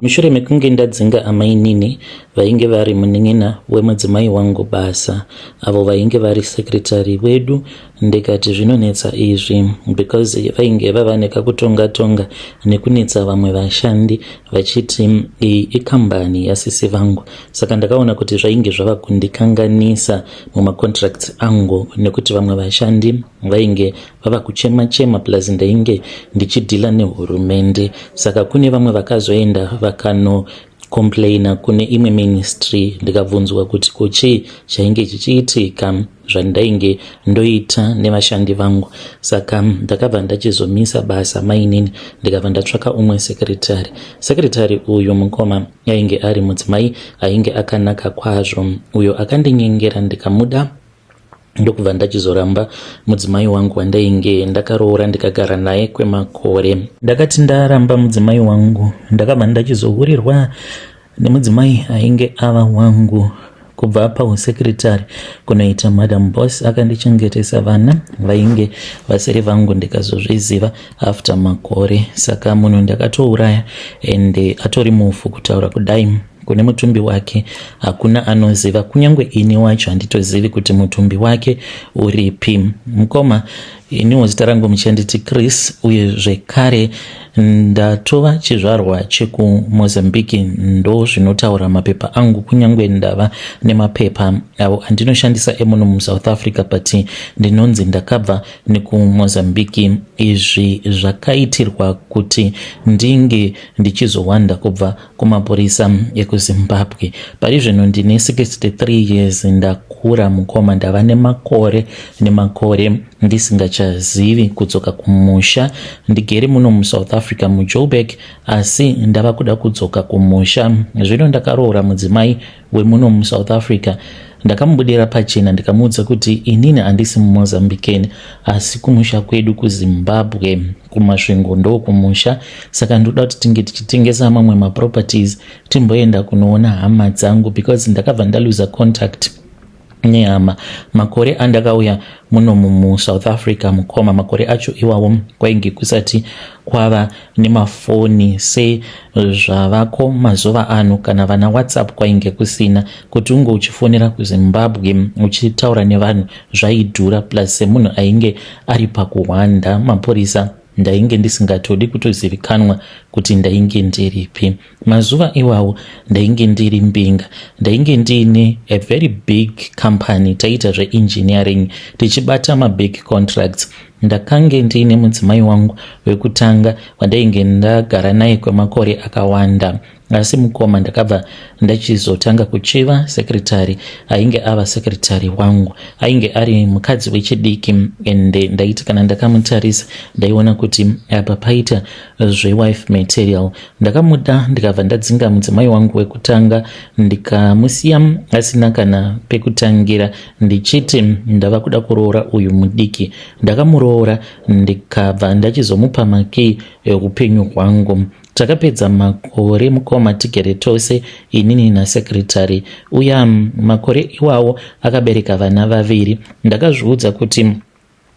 Mushure mekunge ndadzinga amainini vainge vari munin'ina wemudzimai wangu basa, avo vainge vari secretary wedu, ndikati zvinonetsa izvi because vainge vava nekakutonga tonga nekunetsa vamwe vashandi vachiti iyi ikambani yasisi vangu. Saka ndakaona kuti zvainge zvava kundikanganisa mumacontracts angu nekuti vamwe vashandi vainge vava kuchema chema, plus ndainge ndichidhila nehurumende. Saka kune vamwe vakazoenda vakano complaina kune imwe ministry, ndikabvunzwa kuti ko chii chainge chichiitika zvandainge ndoita nevashandi vangu. Saka ndakabva ndachizomisa basa mainini, ndikabva ndatsvaka umwe secretary. Secretary uyu mukoma ainge ari mudzimai ainge akanaka kwazvo, uyo akandinyengera ndikamuda, ndokubva ndachizoramba mudzimai wangu wandainge ndakaroora ndikagara naye kwemakore. Ndakati ndaramba mudzimai wangu, ndakabva ndachizohurirwa nemudzimai ainge ava wangu kubva pausekretary kunoita madam boss. Akandichengetesa vana vainge vasiri vangu, ndikazozviziva after makore. Saka munhu ndakatouraya and atori mufu. Kutaura kudai kune mutumbi wake hakuna anoziva, kunyange ini wacho handitozivi kuti mutumbi wake uripi. Mukoma, iniwo zita rangu muchanditi Chris, uye zvekare ndatova chizvarwa chekuMozambique, ndo zvinotaura mapepa angu, kunyange ndava nemapepa avo andinoshandisa emuno muSouth Africa, but ndinonzi ndakabva nekuMozambique. Izvi zvakaitirwa kuti ndinge ndichizowanda kubva kumapurisa ekuZimbabwe. Pari zvino ndine 63 years, ndakura mukoma, ndava nemakore nemakore ndisingachazivi kudzoka kumusha. Ndigere muno muSouth Africa, muJoburg, asi ndava kuda kudzoka kumusha. Zvino ndakaroora mudzimai wemuno muSouth Africa. Ndakamubudira pachena ndikamuudza kuti inini handisi muMozambican, asi kumusha kwedu kuZimbabwe, kuMasvingo, ndo kumusha. Saka ndoda kuti tinge tichitengesa mamwe maproperties, timboenda kunoona hama dzangu, because ndakabva ndaluza contact nehama makore andakauya muno muSouth Africa. Mukoma, makore acho iwawo kwainge kusati kwava nemafoni sezvavako mazuva ano, kana vana WhatsApp kwainge kusina. Kuti unge uchifonera kuZimbabwe uchitaura nevanhu zvaidhura, plus semunhu ainge ari pakuhwanda mapurisa, ndainge ndisingatodi kutozivikanwa kuti ndainge ndiripi. Mazuva iwawo ndainge ndiri mbinga, ndainge ndiine a very big company, taiita zveengineering tichibata mabig contracts. Ndakange ndiine mudzimai wangu wekutanga wandainge ndagara naye kwemakore akawanda. Asi mukoma, ndakabva ndachizotanga kuchiva secretary ainge ava secretary wangu. Ainge ari mukadzi wechidiki, ende ndaiti kana ndakamutarisa ndaiona kuti apa paita zvewife material. Ndakamuda, ndikabva ndadzinga mudzimai wangu wekutanga, ndikamusiya asina kana pekutangira, ndichiti ndava kuda kuroora uyu mudiki. Ndakamuroora, ndikabva ndachizomupa makey eupenyu hwangu. Takapedza makore mukoma tigere tose, inini nasecretary uya. Makore iwawo akabereka vana vaviri. Ndakazviudza kuti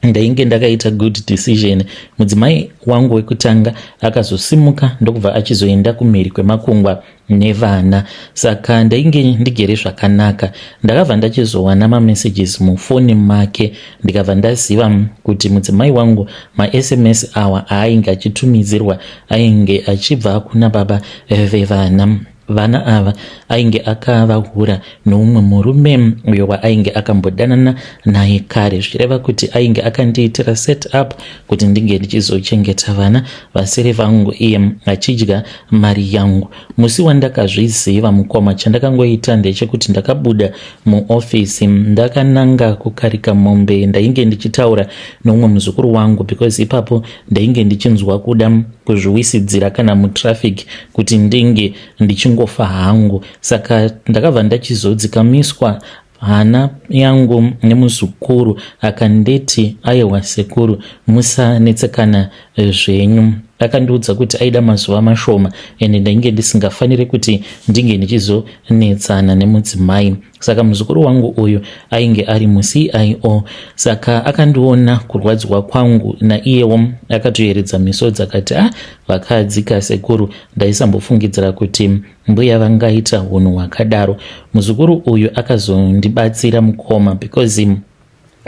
ndainge ndakaita good decision. Mudzimai wangu wekutanga akazosimuka ndokubva achizoenda kumhiri kwemakungwa nevana, saka ndainge ndigere zvakanaka. Ndakabva ndachizowana mamessages mufoni make, ndikabva ndaziva kuti mudzimai wangu maSMS awa aainge achitumidzirwa ainge achibva kuna baba vevana. Vana ava ainge akavahura noumwe murume uyo waainge akambodanana naye kare, zvichireva kuti ainge akandiitira set up kuti ndinge ndichizochengeta vana vasiri vangu, iye achidya mari yangu. Musi wandakazviziva mukoma, chandakangoita ndechekuti ndakabuda muofisi ndakananga kukarika mombe. Ndainge ndichitaura noumwe muzukuru wangu because ipapo ndainge ndichinzwa kuda kuzviwisidzira kana mutraffic kuti ndinge ndichingofa hangu. Saka ndakabva ndachizodzikamiswa hana yangu nemuzukuru, akanditi, "Aiwa sekuru, musanetsekana zvenyu." Akandiudza kuti aida mazuva mashoma ende ndainge ndisingafanire kuti ndinge ndichizonetsana nemudzimai. Saka muzukuru wangu uyu ainge ari muCIO, saka akandiona kurwadziwa kwangu naiyewo akatoyeredza misodzi akati, ah, vakadzi kasekuru, ndaisambofungidzira kuti mbuya vangaita hunhu hwakadaro. Muzukuru uyu akazondibatsira mukoma because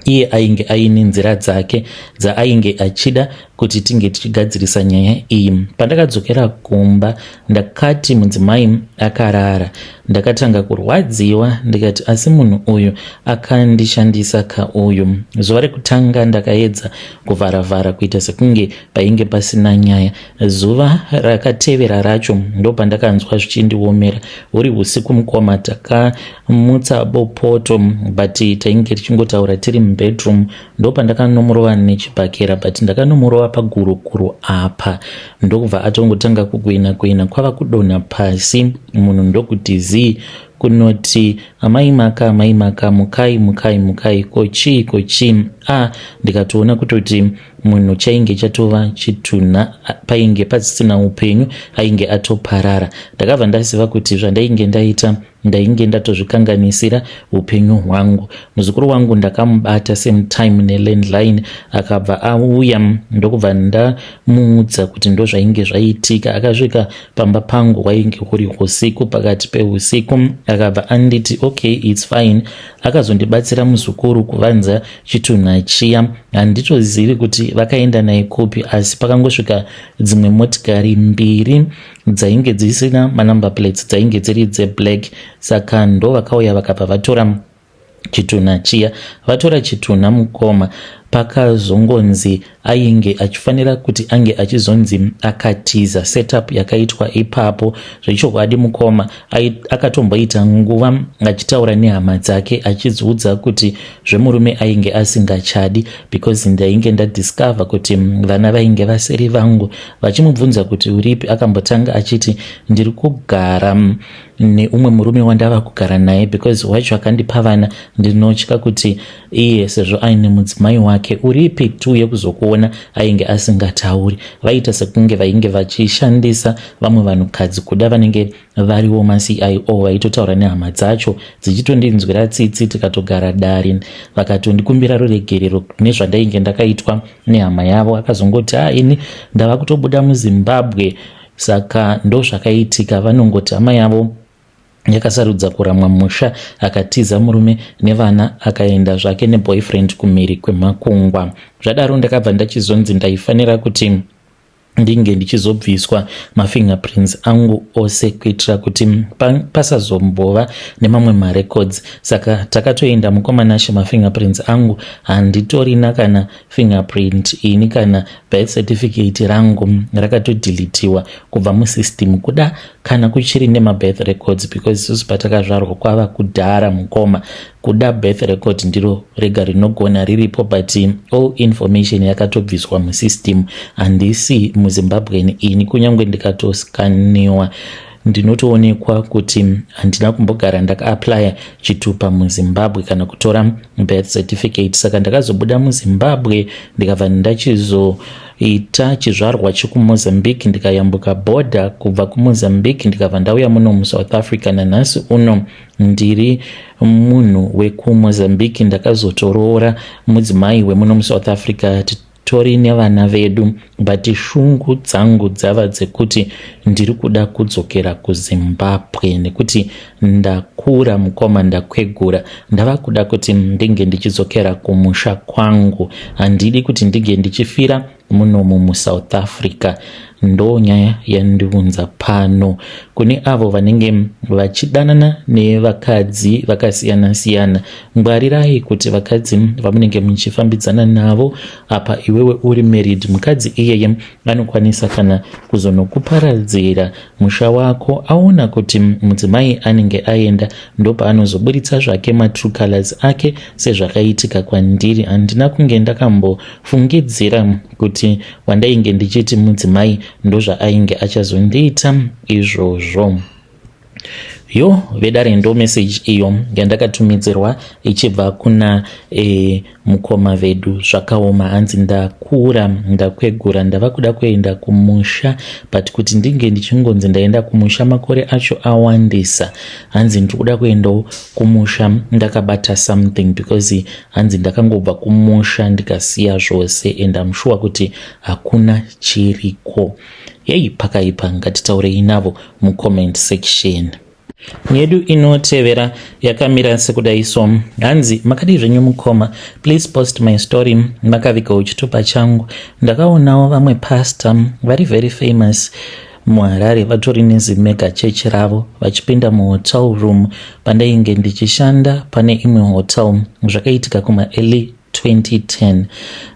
iye ainge aine nzira dzake dzaainge achida kuti tinge tichigadzirisa nyaya iyi. Pandakadzokera kumba ndakati mudzimai akarara, ndakatanga kurwadziwa ndikati asi munhu uyu akandishandisa kauyu. Zuva rekutanga ndakaedza kuvharavhara kuita sekunge painge pasina nyaya. Zuva rakatevera racho ndopandakanzwa zvichindiomera. Huri usiku mukoma, takamutsa bopoto but tainge tichingotaura tiri mubedroom. Ndopandakanomurova nechibhakera, but ndakanomurova pagurukuru apa, ndokubva atongotanga kugwina gwina kwava kudonha pasi. Munhu ndokuti zii, kunoti amai Maka, amai Maka, mukai, mukai, mukai, kochii, kochii? A, ndikatoona kutoti munhu chainge chatova chitunha, painge pasisina upenyu, ainge atoparara. Ndakabva ndaziva kuti zvandainge ndaita ndainge ndatozvikanganisira upenyu hwangu. Muzukuru wangu ndakamubata same time nelandline, akabva auya, ndokubva ndamuudza kuti ndozvainge zvaitika. Akasvika pamba pangu hwainge huri usiku, pakati peusiku. Akabva anditi okay, it's fine. Akazondibatsira muzukuru kuvanza chitunha chiya. Handitozivi kuti vakaenda naye kupi, asi pakangosvika dzimwe motikari mbiri dzainge dzisina manumber plates, dzainge dziri dzeblack, saka ndo vakauya vakabva vatora chitunha chiya. Vatora chitunha mukoma, pakazongonzi ainge achifanira kuti ange achizonzi akatiza. Setup yakaitwa ipapo zvechokwadi mukoma, akatomboita nguva achitaura nehama dzake achidziudza kuti zvemurume ainge asingachadi because ndainge ndadiscover kuti vana vainge vasiri vangu. Vachimubvunza kuti uripi, akambotanga achiti ndiri kugara neumwe murume wandava kugara naye because wacho akandipa vana, ndinotya kuti iye sezvo aine mudzimai wake. Uripi tiuye kuzokuona? Ainge asingatauri. Vaita sekunge vainge vachishandisa vamwe vanhukadzi, kuda vanenge variwo maCIO, vaitotaura nehama dzacho dzichitondinzwira tsitsi. Tikatogara dare, vakatondikumbira ruregerero nezvandainge ndakaitwa nehama yavo. Akazongoti a, ini ndava kutobuda muZimbabwe. Saka ndozvakaitika. Vanongoti hama yavo yakasarudza kuramwa musha, akatiza murume nevana, akaenda zvake neboyfriend kumhiri kwemakungwa. Zvadaro ndakabva ndachizonzi ndaifanira kuti ndinge ndichizobviswa mafingerprints angu ose kuitira kuti pasazombova nemamwe marecords. Saka takatoenda mukomanashe, mafingerprints angu handitorina kana fingerprint ini, kana birth certificate rangu rakatodhilitiwa kubva musystem, kuda kana kuchiri nemabirth records, because isusu patakazvarwa kwava kudhara mukoma. Kuda birth record ndiro rega rinogona riripo, but all information yakatobviswa musystem. Handisi muZimbabwen ini, kunyange ndikatoskaniwa ndinotoonekwa kuti handina kumbogara ndakaaplya chitupa muZimbabwe kana kutora birth certificate. Saka ndakazobuda muZimbabwe, ndikabva ndachizoita chizvarwa chekuMozambique, ndikayambuka bhodha kubva kuMozambique, ndikabva ndauya muno muSouth Africa. Nanhasi uno ndiri munhu wekuMozambique. Ndakazotoroora mudzimai wemuno muSouth Africa, tori nevana vedu, but shungu dzangu dzava dzekuti ndiri kuda kudzokera kuZimbabwe nekuti ndakura mukoma, ndakwegura, ndava kuda kuti ndinge ndichidzokera kumusha kwangu. Handidi kuti ndinge ndichifira munomu muSouth Africa. Ndo nyaya yandiunza pano. Kune avo vanenge vachidanana nevakadzi vakasiyana-siyana, ngwarirai kuti vakadzi vamunenge muchifambidzana navo apa iwewe uri married, mukadzi iyeye anokwanisa kana kuzonokuparadzira musha wako. Aona kuti mudzimai anenge aenda, ndopaanozoburitsa zvake matrue colors ake, sezvakaitika kwandiri. Handina kunge ndakambofungidzira kuti wandainge ndichiti mudzimai ndozvaainge achazondiita izvozvo. Yo vedare, ndo message iyo yandakatumidzirwa ichibva kuna mukoma vedu. Zvakaoma. Hanzi ndakura, ndakwegura, ndava kuda kuenda kumusha, but kuti ndinge ndichingonzi ndaenda kumusha, makore acho awandisa. Hanzi ndiri kuda kuendawo kumusha ndakabata something, because hanzi ndakangobva kumusha ndikasiya zvose and I'm sure kuti hakuna chiriko. Hei, pakaipa. Ngatitaurei navo mucomment section. Yedu inotevera yakamira sekudai. So hanzi, "Makadii zvenyu mukoma? Please post my story makavigawo chitupa changu. Ndakaonawo vamwe pastor vari very famous muHarare, vatori nezimega chechi ravo, vachipinda muhotel room pandainge ndichishanda pane imwe hotel. Zvakaitika kumaearly 2010.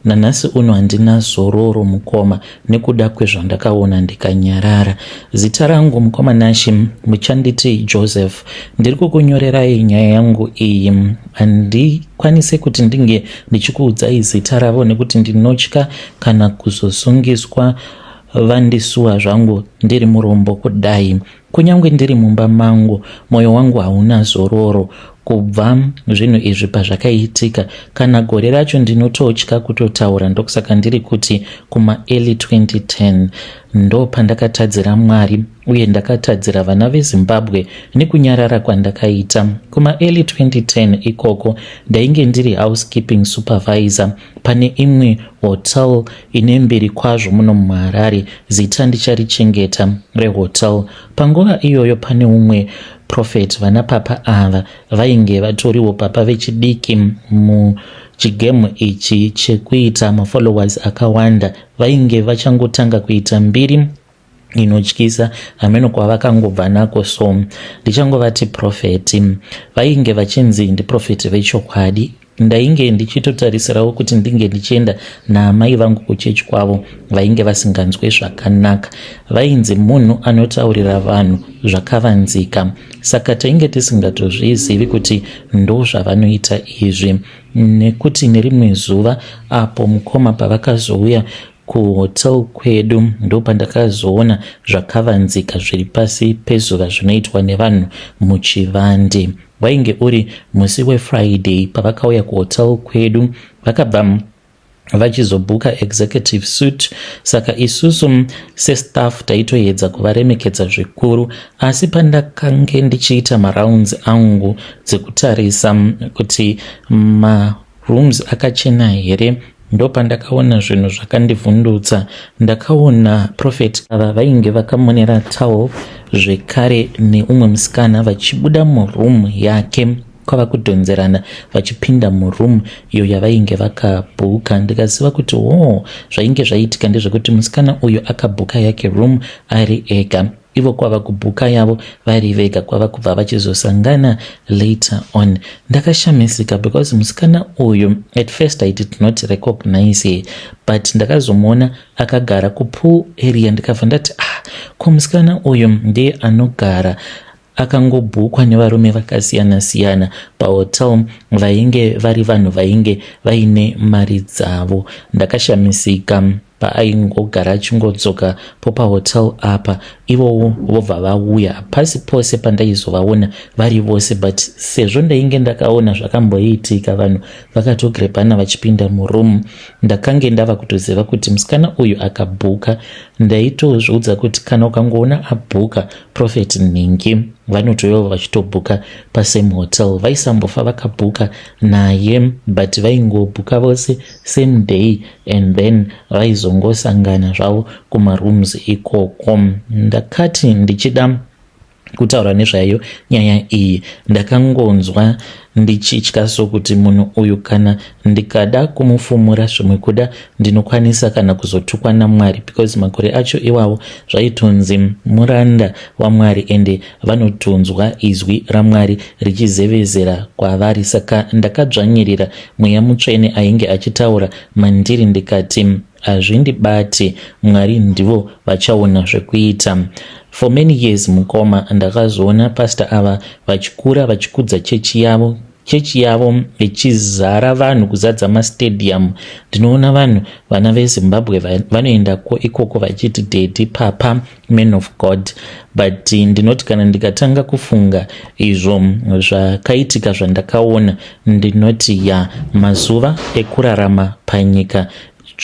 Nanhasi uno handina zororo mukoma, nekuda kwezvandakaona ndikanyarara. Zita rangu, mukoma Nashi, muchanditi Joseph. Ndiri kukunyorerai nyaya yangu iyi. Handikwanisi kuti ndinge ndichikuudzai zita ravo nekuti ndinotya kana kuzosungiswa vandisuwa zvangu ndiri murombo kudai. Kunyange ndiri mumba mangu, mwoyo wangu hauna zororo kubva zvinhu izvi pazvakaitika. Kana gore racho ndinototya kutotaura, ndokusaka ndiri kuti kumaearly 2010. Ndo pandakatadzira Mwari uye ndakatadzira vana veZimbabwe nekunyarara kwandakaita. Kumaearly 2010 ikoko ndainge ndiri housekeeping supervisor pane imwe hotel ine mbiri kwazvo muno muHarare. Zita ndicharichengeta rehotel. Panguva iyoyo pane umwe prophet, vana papa ava vainge vatoriwo papa vechidiki muchigame ichi chekuita mafollowers akawanda. Vainge vachangotanga kuita mbiri inotyisa, hameno kwavakangobva nako, so ndichangovati prophet. Vainge vachinzi ndiprophet vechokwadi. Ndainge ndichitotarisirawo kuti ndinge ndichienda naamai vangu kuchechi kwavo, vainge vasinganzwe zvakanaka. Vainzi munhu anotaurira vanhu zvakavanzika, saka tainge tisingatozvizivi kuti ndo zvavanoita izvi, nekuti nerimwe zuva apo mukoma pavakazouya kuhotel kwedu, ndo pandakazoona zvakavanzika zviri pasi pezuva zvinoitwa nevanhu muchivande. Wainge uri musi weFriday pavakauya kuhotel kwedu. Vakabva vachizobhuka executive suite, saka isusu sestaff taitoedza kuvaremekedza zvikuru. Asi pandakange ndichiita marounds angu dzekutarisa kuti marooms akachena here, ndopandakaona zvinhu zvakandivhundutsa. Ndakaona prophet ava vainge vakamonera towel zvekare neumwe musikana vachibuda muroom yake, kwava kudhonzerana vachipinda muroom iyo yavainge vakabhuka. Ndikaziva kuti o oh, zvainge zvaitika ndezvekuti musikana uyu akabhuka yake room ari ega, ivo kwava kubhuka yavo vari vega, kwava kubva vachizosangana later on. Ndakashamisika because musikana uyu, at first I did not recognize her, but ndakazomuona akagara kupool area, ndikabva ndati, "Ah, ko musikana uyu ndiye anogara akangobhukwa nevarume vakasiyana-siyana pahotel, vainge vari vanhu vainge vaine mari dzavo." Ndakashamisika paaingogara achingodzoka po pahotel apa, ivowo vobva vauya. Hapasi pose pandaizovaona vari vose, but sezvo ndainge ndakaona zvakamboitika, vanhu vakatogrebhana vachipinda muroom, ndakange ndava kutoziva kuti musikana uyu akabhuka. Ndaitozviudza kuti kana ukangoona abhuka prophet nhingi, vanotoiva vachitobhuka pasame hotel. Vaisambofa vakabhuka naye, but vaingobhuka vose same day and then vaizongosangana zvavo kumarooms ikoko. Ndakati ndichida kutaura nezvayo nyaya iyi, ndakangonzwa ndichitya sokuti munhu uyu kana ndikada kumufumura zvimwe kuda ndinokwanisa kana kuzotukwa naMwari, because makore acho iwawo zvaitonzi muranda waMwari, ende vanotonzwa izwi raMwari richizevezera kwavari. Saka ndakadzvanyirira Mweya Mutsvene ainge achitaura mandiri, ndikati hazvindibati, Mwari ndivo vachaona zvekuita. For many years, mukoma, ndakazoona pastor ava vachikura, vachikudza chechi yavo. Chechi yavo ichizara vanhu kuzadza mastadium. Ndinoona vanhu, vana veZimbabwe vanoendako ikoko vachiti daddy, papa, man of God, but ndinoti kana ndikatanga kufunga izvo zvakaitika zvandakaona, ndinoti ya, mazuva ekurarama panyika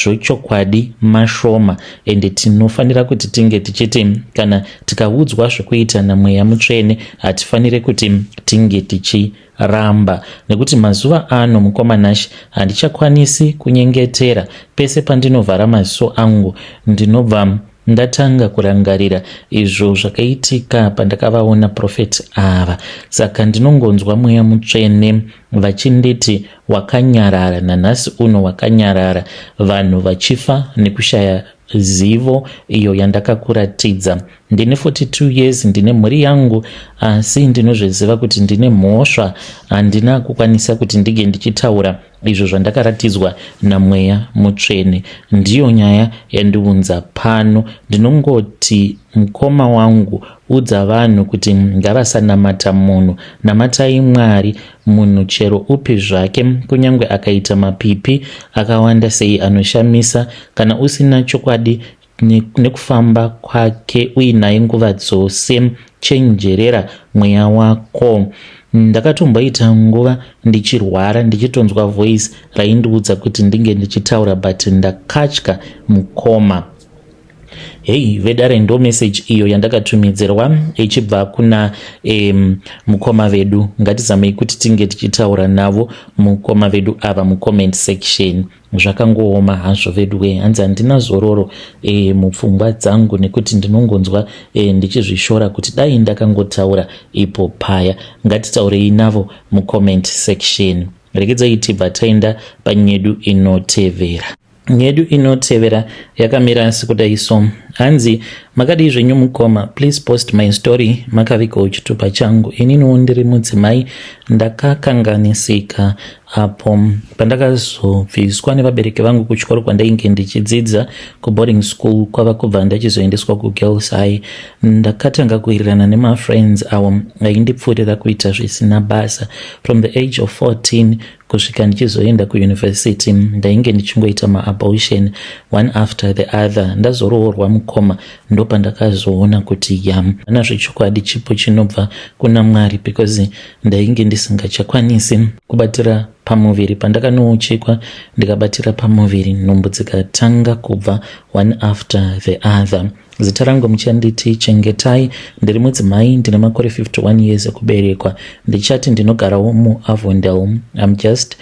zvochokwadi mashoma, ende tinofanira kuti tinge tichiti kana tikaudzwa zvekuita naMweya Mutsvene, hatifaniri kuti tinge tichiramba, nekuti mazuva ano, mukoma Nashi, handichakwanisi kunyengetera. Pese pandinovhara maziso angu, ndinobva ndatanga kurangarira izvo zvakaitika pandakavaona prophet ava. Saka ndinongonzwa Mweya Mutsvene vachinditi, "Wakanyarara nanhasi uno, wakanyarara vanhu vachifa nekushaya zivo iyo yandakakuratidza." Ndine 42 years, ndine mhuri yangu, asi ndinozviziva kuti ndine mhosva. Handina kukwanisa kuti ndinge ndichitaura izvo zvandakaratidzwa naMweya Mutsvene. Ndiyo nyaya yandiunza pano. Ndinongoti, mukoma wangu, udza vanhu kuti ngavasanamata munhu, namatai Mwari. Munhu chero upi zvake, kunyange akaita mapipi akawanda sei anoshamisa, kana usina chokwadi nekufamba kwake uinaye nguva dzose, chenjerera mweya wako. Ndakatomboita nguva ndichirwara, ndichitonzwa voice raindiudza kuti ndinge ndichitaura, but ndakatya, mukoma. Hei vedare, ndo message iyo yandakatumidzirwa ichibva kuna mukoma vedu. Ngatizamei kuti tinge tichitaura navo mukoma vedu ava mucomment section. Zvakangooma hazvo vedu we. Hanzi handina zororo mupfungwa dzangu nekuti ndinongonzwa ndichizvishora kuti dai ndakangotaura ipo paya. Ngatitaurei navo mucomment section. Regedzai tibva taenda panyedu inotevera. Nyedu inotevera yakamira sekudai so. Hanzi, "Makadii zvenyu mukoma? Please post my story makavigawo chitupa changu. Ininiwo ndiri mudzimai, ndakakanganisika apo pandakazobviswa nevabereki vangu kuchikoro kwandainge ndichidzidza kuboarding school, kwava kubva ndachizoendeswa kugirls high. Ndakatanga kuwirirana nemafriends avo aindipfuurira kuita zvisina basa. From the age of 14 kusvika ndichizoenda kuuniversity, ndainge ndichingoita maabortion one after the other. Ndazoroorwa, mukoma, ndopandakazoona kuti yam ana zvechokwadi chipo chinobva kuna Mwari, because ndainge ndisingachakwanisi kubatira pamuviri. Pandakanouchikwa ndikabatira pamuviri, nhumbu dzikatanga kubva one after the other. Zita rangu muchanditi Chengetai. Ndiri mudzimai, ndine makore 51 years ekuberekwa. Ndichati ndinogarawo muAvondale. I'm just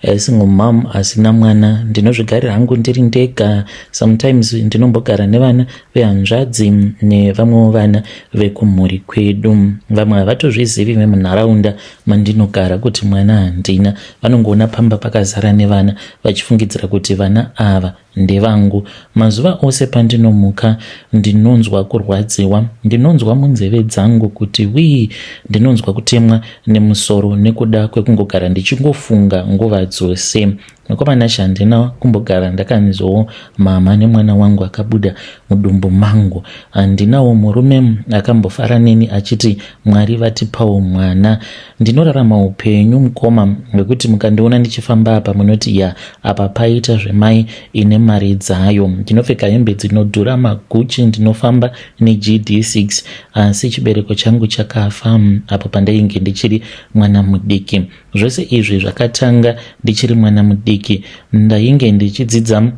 a single mom asina mwana. Ndinozvigarira hangu ndiri ndega. Sometimes ndinombogara nevana vehanzvadzi nevamwewo vana vekumhuri kwedu. Vamwe havatozvizivi vemunharaunda mandinogara kuti mwana handina. Vanongoona pamba pakazara nevana vachifungidzira kuti vana ava ndevangu. Mazuva ose pandinomuka ndinonzwa kurwadziwa, ndinonzwa munzeve dzangu kuti wii, ndinonzwa kutemwa nemusoro nekuda kwekungogara ndichingofunga nguva dzose. Mukomana, handina kumbogara ndakanziwo mama nemwana wangu akabuda mudumbu mangu. Handinawo murume akambofara neni achiti Mwari vatipawo mwana. Ndinorarama upenyu, mukoma, hwekuti mukandiona ndichifamba apa munoti, ya, apa paita zvemai ine mari dzayo. Ndinopfeka hembe dzinodhura, maGucci, ndinofamba neGD6, asi chibereko changu chakafa apo pandainge ndichiri mwana mudiki. Zvose izvi zvakatanga ndichiri mwana mudiki. Ndainge ndichidzidza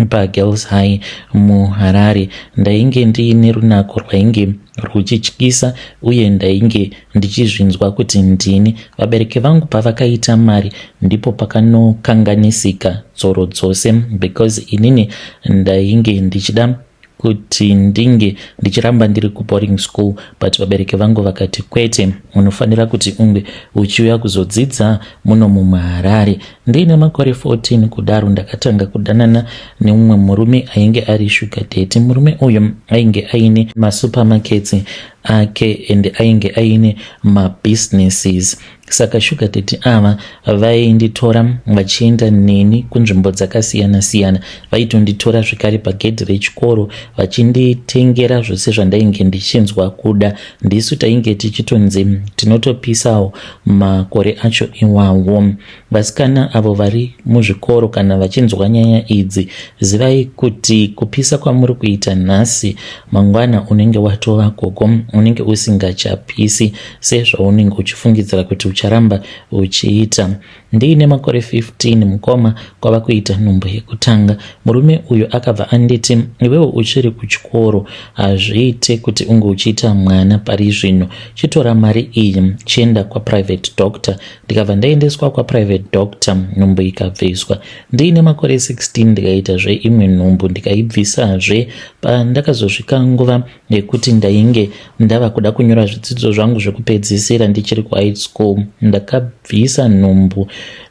pagirls high muHarare. Ndainge ndiine runako rwainge rwuchityisa uye ndainge ndichizvinzwa kuti ndini. Vabereki vangu pavakaita mari, ndipo pakanokanganisika tsoro dzose, because inini ndainge ndichida kuti ndinge ndichiramba ndiri kuboarding school, but vabereki vangu vakati, 'Kwete, unofanira kuti unge uchiuya kuzodzidza muno mumuHarare.' Ndiine makore 14 kudaro, ndakatanga kudanana nemumwe murume ainge ari sugar daddy. Murume uyu ainge aine masupermarkets ake and ainge aine mabusinesses. Saka sugar daddy ava vainditora vachienda neni kunzvimbo dzakasiyana siyana. Vaitonditora zvekare pagedhi rechikoro vachinditengera zvose zvandainge ndichinzwa kuda. Ndisu tainge tichitonzi tinotopisawo makore acho iwawo. Vasikana avo vari muzvikoro kana vachinzwa nyaya idzi, zivai kuti kupisa kwamuri kuita nhasi, mangwana unenge watova gogo, unenge usingachapisi sezvaunenge uchifungidzira kuti ucharamba uchiita. Ndiine makore 15 mukoma kwava kuita nhumbu yekutanga. Murume uyu akabva anditi, iwewe uchiri kuchikoro, hazviite kuti unge uchiita mwana pari zvino. Chitora mari iyi chienda kwaprivate doctor. Ndikabva ndaendeswa kwaprivate doctor, nhumbu ikabviswa. Ndiine makore 16 ndikaitazve imwe nhumbu ndikaibvisazve. Pandakazosvika nguva yekuti ndainge ndava kuda kunyora zvidzidzo zvangu zvekupedzisira ndichiri kuhigh school, ndakabvisa nhumbu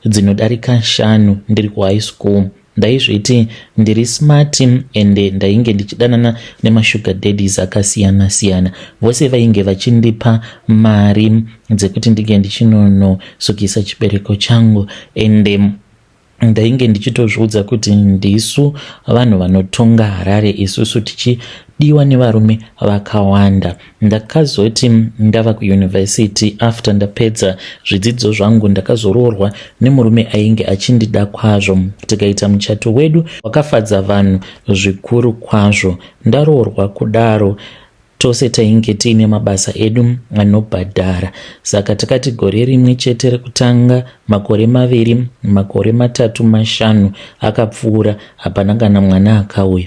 dzinodarika 5 ndiri kuhigh school. Ndaizviti ndiri smart ende ndainge ndichidanana nemasugar daddies akasiyana siyana. Vose vainge vachindipa mari dzekuti ndinge ndichinonosukisa chibereko changu, ende ndainge ndichitozviudza kuti ndisu vanhu vanotonga Harare isusu, tichidiwa nevarume vakawanda. Ndakazoti ndava kuuniversity after ndapedza zvidzidzo zvangu, ndakazoroorwa nemurume ainge achindida kwazvo, tikaita muchato wedu wakafadza vanhu zvikuru kwazvo. Ndaroorwa kudaro, tose tainge tiine mabasa edu anobhadhara, saka takati gore rimwe chete rekutanga, makore 2, makore 3, 5 akapfuura, hapana kana mwana akauya.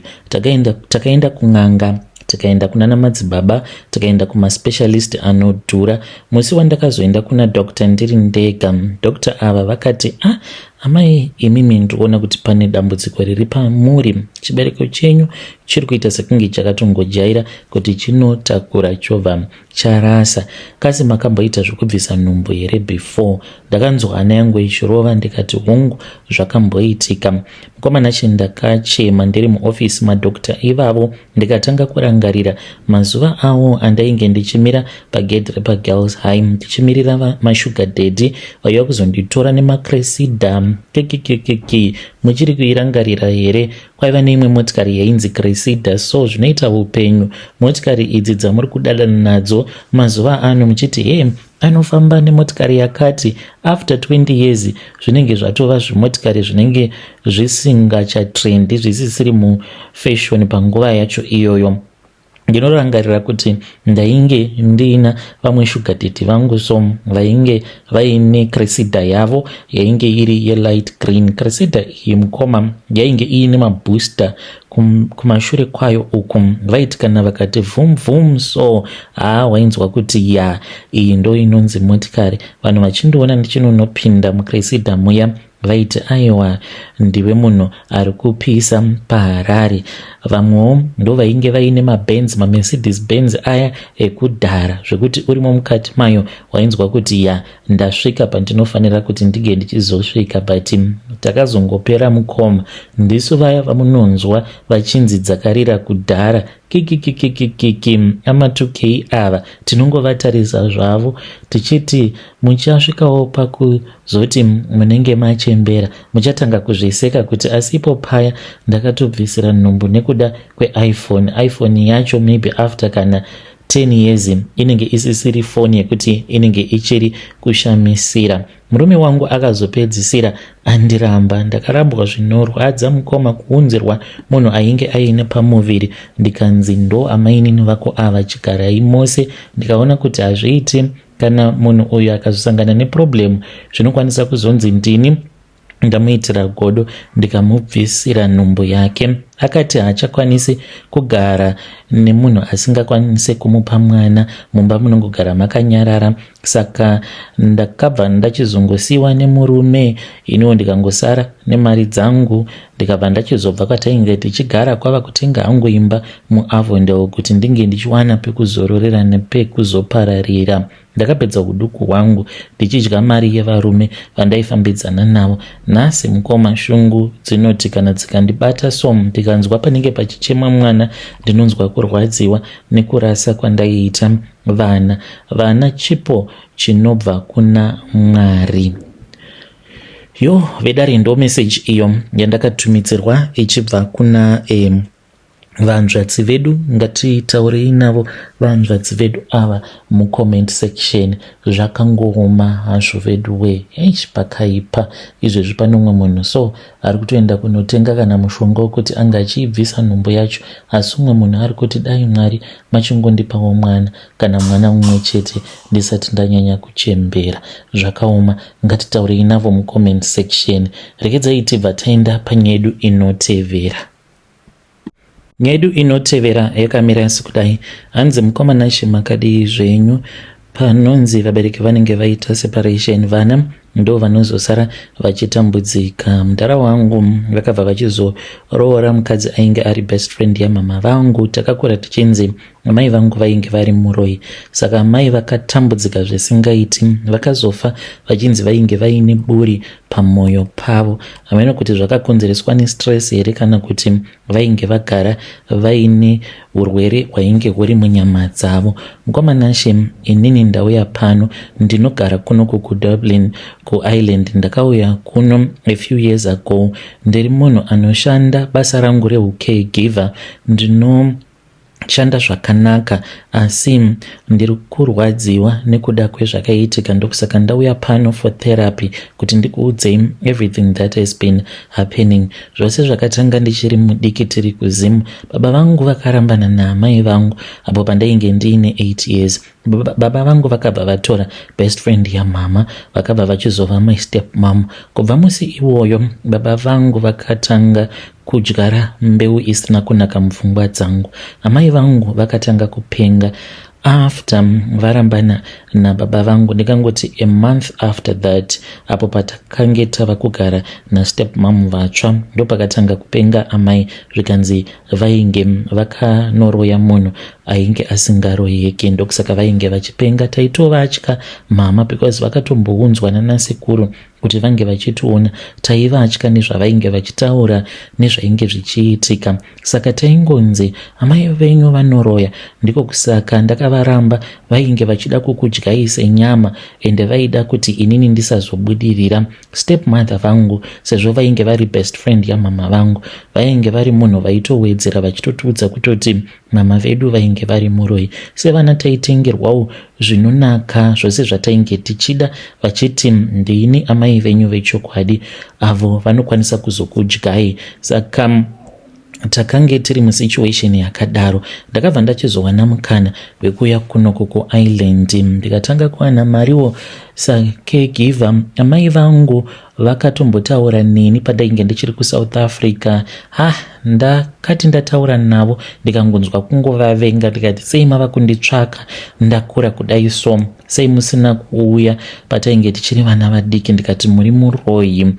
Takaenda kun'anga, tikaenda kunana madzibaba, tikaenda kumaspecialist anodhura. Musi wandakazoenda kuna doctor ndiri ndega, doctor ava vakati, ah, amai imimi, ndikuona kuti pane dambudziko riri pamuri. Chibereko chenyu chiri kuita sekunge chakatongojaira kuti chinotakura chobva charasa. Kasi makamboita zvekubvisa nhumbu here before? Ndakanzwa hana yangu ichirova, ndikati hongu, zvakamboitika. Mukomana che, ndakachema ndiri muofisi madoctor ivavo, ndikatanga kurangarira mazuva awo andainge ndichimira pagedhi repaGirls High ndichimirira masugar daddy vaiva kuzonditora nemaCressida. Kekekekeke, muchiri kuirangarira here? Kwaiva neimwe motikari yainzi Cressida. So zvinoita upenyu, motikari idzi dzamuri kudadana nadzo mazuva ano muchiti he anofamba nemotikari yakati, after 20 years zvinenge zvatova zvimotikari zvinenge zvisingachatrendi, zvisisiri mufashion panguva yacho iyoyo. Ndinorangarira kuti ndainge ndiina vamwe sugar daddy vangu, so vainge vaine Cressida yavo yainge iri yelight green. Cressida iyi mukoma yainge iine mabooster kumashure kwayo uku. Vaiti kana vakati vhum vhum so, haa, wainzwa kuti ya, iyi ndo inonzi motikari. Vanhu vachindiona ndichinonopinda muCressida muya, vaiti aiwa, ndiwe munhu ari kupisa paHarare. Vamwewo ndo vainge vaine maBenz, maMercedes Benz aya ekudhara, zvekuti urimo mukati mayo wainzwa kuti ya, ndasvika pandinofanira kuti ndinge ndichizosvika. But takazongopera mukoma. Ndisu vaya vamunonzwa vachinzi dzakarira kudhara, kikikikikiki, ama2K ava. Tinongovatarisa zvavo tichiti muchasvikawo pakuzoti munenge machembera, muchatanga kuzviseka kuti asipo paya ndakatobvisira nhumbu nekuda kweiPhone. iPhone yacho maybe after kana 10 years inenge isisiri foni yekuti inenge ichiri kushamisira. Murume wangu akazopedzisira andiramba. Ndakarambwa zvinorwadza mukoma, kuunzirwa munhu ainge aine pamuviri, ndikanzi ndo amainini vako ava, chigarai mose. Ndikaona kuti hazviiti, kana munhu uyu akazosangana neproblem zvinokwanisa kuzonzi ndini ndamuitira godo ndikamubvisira nhumbu yake. Akati haachakwanisi kugara nemunhu asingakwanisi kumupa mwana, mumba munongogara makanyarara. Saka ndakabva ndachizongosiyiwa nemurume, iniwo ndikangosara nemari dzangu, ndikabva ndachizobva kwatainge tichigara kwava kutenga hangu imba muAvondale kuti ndinge ndichiwana pekuzororera nepekuzopararira. Ndakapedza uduku hwangu ndichidya mari yevarume vandaifambidzana navo. Nhasi mukoma, shungu dzinoti kana dzikandibata so, ndikati Ndikanzwa panenge pachichemwa mwana ndinonzwa kurwadziwa nekurasa kwandaiita vana. Vana chipo chinobva kuna Mwari. Yo vedare ndo message iyo yandakatumidzirwa ichibva kuna eh, vanzvadzi vedu. Ngatitaurei navo vanzvadzi vedu ava mucomment section. Zvakangooma hazvo vedu we, eish, pakaipa. Izvezvi pane umwe munhu so ari kutoenda kunotenga kana mushonga wekuti anga achiibvisa nhumbu yacho, asi umwe munhu ari kuti dai Mwari machingondipawo mwana, kana mwana mumwe chete, ndisati ndanyanya kuchembera. Zvakaoma. Ngatitaurei navo mucomment section. Rekedzai tibva taenda panyedu inotevera. Nyedu inotevera yakamira sekudai. Hanzi, mukoma Nashe, makadii zvenyu? Panonzi vabereki vanenge vaita separation, vana ndo vanozosara vachitambudzika. Mudhara wangu vakabva vachizoroora mukadzi ainge ari best friend yamama vangu. Takakura tichinzi mai vangu vainge vari muroi, saka mai vakatambudzika zvisingaiti. Vakazofa vachinzi vainge vaine buri pamwoyo pavo. Hameno kuti zvakakonzereswa nestress here kana kuti vainge vagara vaine urwere hwainge huri munyama dzavo. Mukoma Nashe, inini ndauya pano, ndinogara kuno kuDublin, kuIreland. Ndakauya kuno a few years ago. Ndiri munhu anoshanda basa rangu reucaregiver. Ndino shanda zvakanaka, asi ndiri kurwadziwa nekuda kwezvakaitika. Ndokusaka ndauya pano for therapy kuti ndikuudzei everything that has been happening. Zvose zvakatanga ndichiri mudiki, tiri kuZimu. Baba vangu vakarambana naamai vangu apo pandainge ndiine 8 years. Baba vangu vakabva vatora best friend yamama, vakabva vachizova my step mom. Kubva musi iwoyo baba vangu vakatanga kudyara mbeu isina kunaka mupfungwa dzangu. Amai vangu vakatanga kupenga after varambana nababa vangu. Ndikangoti a month after that, apo patakange tava kugara nastep mom vatsva, ndopakatanga kupenga amai. Zvikanzi vainge vakanoroya munhu ainge asingaroyeki, ndokusaka vainge vachipenga. Taitovatya mama because vakatombounzwa nanasekuru kuti vange vachitiona. Taivatya nezvavainge vachitaura nezvainge zvichiitika, saka taingonzi amai venyu vanoroya, ndiko kusaka ndakavaramba. Vainge vachida kukudyai senyama, ende vaida kuti inini ndisazobudirira. Step mother vangu, sezvo vainge vari best friend yamama vangu, vainge vari munhu vaitowedzera vachitotiudza kutoti mama vedu vainge vari muroi. Sevana taitengerwawo zvinonaka, zvose zvatainge tichida, vachiti ndini amai venyu vechokwadi, avo vanokwanisa kuzokudyai. Saka takange tiri musituation yakadaro. Ndakabva ndachizowana mukana wekuuya kunoko kuIreland, ndikatanga kuwana mariwo sacaregiver. Amai vangu vakatombotaura neni pandainge ndichiri kuSouth Africa. Ha, ndakati ndataura navo ndikangonzwa kungovavenga. Ndikati, sei mava kunditsvaka ndakura kudai? So sei musina kuuya patainge tichiri vana vadiki? Ndikati, muri muroyi,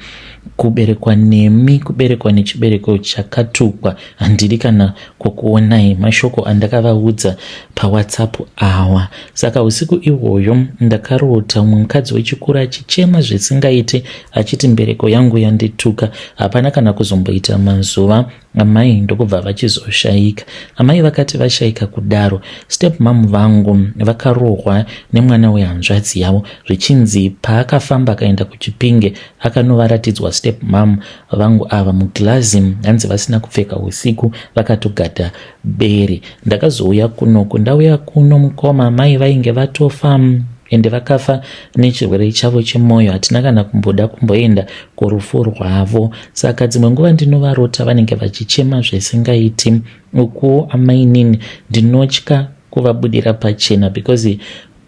kuberekwa nemi kuberekwa nechibereko chakatukwa, handidi kana kukuonai. Mashoko andakavaudza paWhatsApp awa. Saka usiku ihwoyo ndakarota umwe mukadzi wechikuru achichema zvisingaiti, achiti mbereko yangu yandituka. Hapana kana kuzomboita mazuva, amai ndokubva vachizoshayika. Amai vakati vashayika kudaro, step mom vangu vakarohwa nemwana wehanzvadzi yavo, zvichinzi paakafamba akaenda kuChipinge akanovaratidzwa step mom vangu ava muglazi, hanzi vasina kupfeka usiku, vakatogada bere. Ndakazouya kunoku. Ndauya kuno, mukoma, mai vainge vatofa, ende vakafa nechirwere chavo chemwoyo. Hatina kana kumboda kumboenda kurufu rwavo. Saka dzimwe nguva ndinovarota, vanenge vachichema zvisingaiti. Ukuwo amainini ndinotya kuvabudira pachena because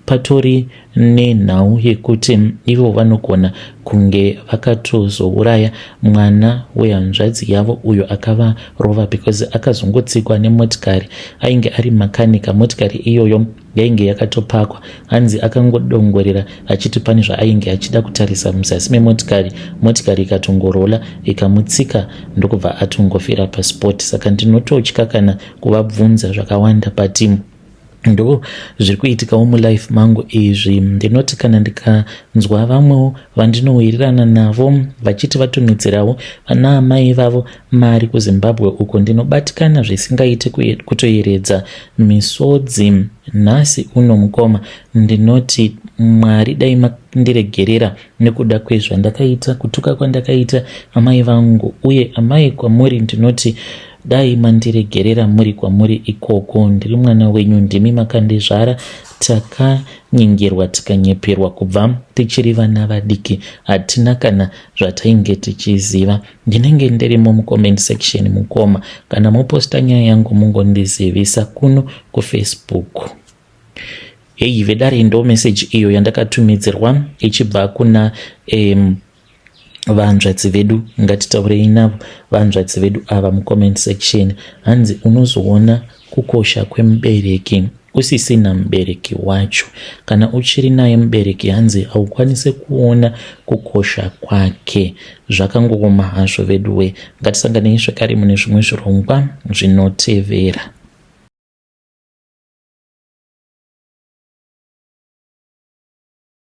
patori nenhau yekuti ivo vanogona kunge vakatozouraya mwana wehanzvadzi yavo uyo akavarova, because akazongotsikwa nemotikari. Ainge ari makanika. Motikari iyoyo yainge yakatopakwa. Hanzi akangodongorera achiti pane zvaainge achida kutarisa muzasi memotikari, motikari ikatongorola ikamutsika, ndokubva atongofira paspot. Saka ndinototya kana kuvabvunza zvakawanda, but Ndo zviri kuitikawo mulife mangu izvi. Ndinoti kana ndikanzwa vamwewo vandinowirirana navo vachiti vatumidzirawo vana amai vavo mari kuZimbabwe uko, ndinobatikana zvisingaite, kutoyeredza misodzi. Nhasi uno mukoma, ndinoti Mwari dai mandiregerera nekuda kwezvandakaita, kutuka kwandakaita amai vangu. Uye amai, kwamuri ndinoti dai mandiregerera muri kwamuri ikoko. Ndiri mwana wenyu, ndimi makandizvara. Takanyengerwa, tikanyeperwa kubva tichiri vana vadiki, hatina kana zvatainge tichiziva. Ndinenge ndirimo mucomment section mukoma, kana moposta nyaya yangu mungondizivisa kuno kuFacebook. Hei vedare, ndo message iyo yandakatumidzirwa ichibva kuna vanzvadzi vedu. Ngatitaurei navo vanzvadzi vedu ava mucomment section. Hanzi unozoona kukosha kwemubereki usisina mubereki wacho. Kana uchiri naye mubereki, hanzi haukwanisi kuona kukosha kwake. Zvakangooma hazvo veduwe. Ngatisanganei zvakare mune zvimwe zvirongwa zvinotevera.